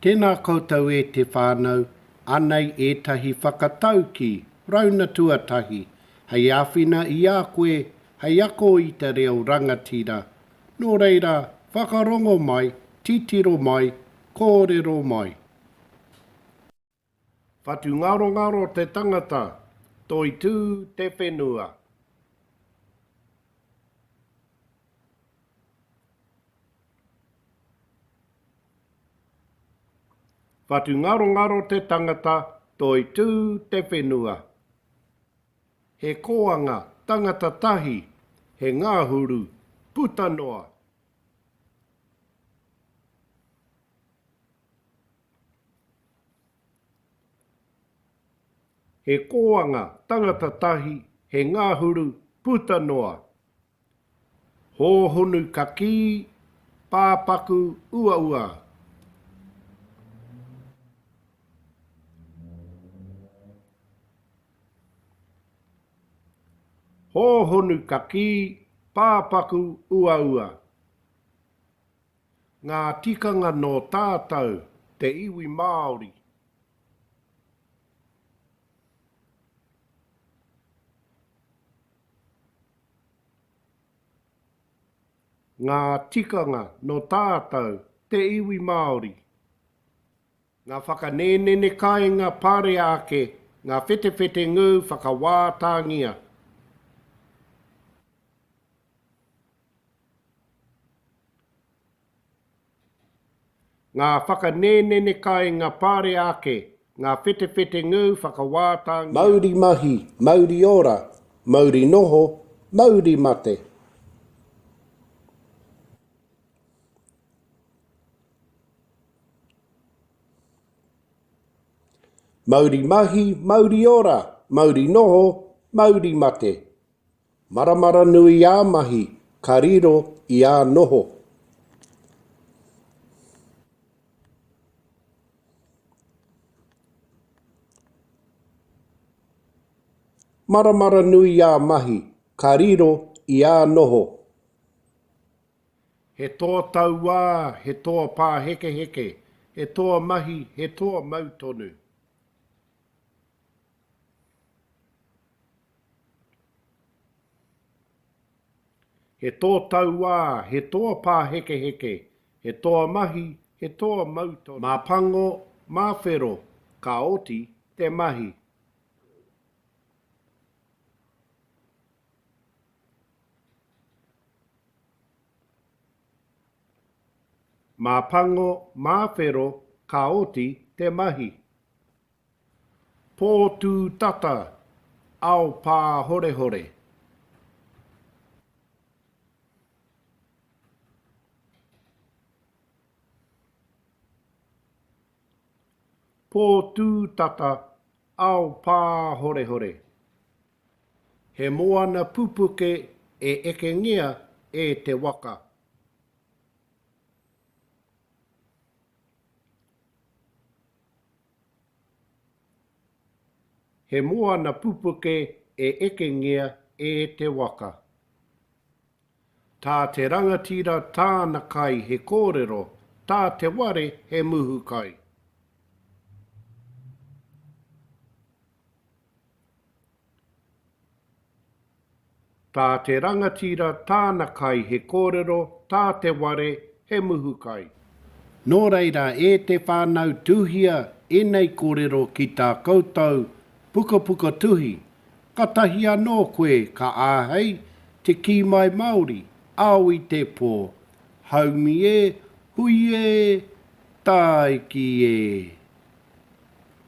Tēnā koutou e te whānau, anei ētahi whakataukī rauna tuatahi hei āwhina i a koe hei ako i te reo rangatira. Nō reira, whakarongo mai, titiro mai, kōrero mai. Whatungarongaro te tangata, toitū te whenua. Whatungarongaro te tangata, toitū te whenua. He kōanga tangata tahi, he ngahuru puta noa. He kōanga tangata tahi, he ngahuru puta noa. Hōhonu kakī, pāpaku uaua. Hōhonu kakī, pāpaku uaua. Ngā tikanga nō tātou, te iwi Māori. Ngā tikanga nō tātou, te iwi Māori. Ngā whakanēnene kāinga parea ake, ngā whetewhete ngū whakawā tāngia. Ngā whakanēnene kāinga parea ake, ngā whetewhete ngū whakawā tāngia. Mauri mahi, mauri ora, mauri noho, mauri mate. Mauri mahi, mauri ora, mauri noho, mauri mate. Maramara nui ā mahi, ka riro i ā noho. Maramara nui ā mahi, ka riro i ā noho. He toa tauā, he toa pāhekeheke, he toa mahi, he toa mau tonu. He toa tauā, he toa pāhekeheke, he toa mahi, he toa mau tonu. Mā pango, mā whero, ka oti te mahi. Mā pango, mā whero, ka oti te mahi. Pōtūtata, ao pāhorehore. Pōtūtata, ao pāhorehore. He moana pupuke e ekengia e te waka. He moana pupuke e ekengia e te waka. Tā te rangatira tāna kai he kōrero, tā te ware he muhu kai. Tā te rangatira tāna kai he kōrero, tā te ware he muhu kai. Nō reira e te whānau tuhia ēnei kōrero ki tā koutou pukapuka tuhi, katahi anō koe ka āhei te kī mai Māori, ao i te pō, haumi e, hui e, tāiki e.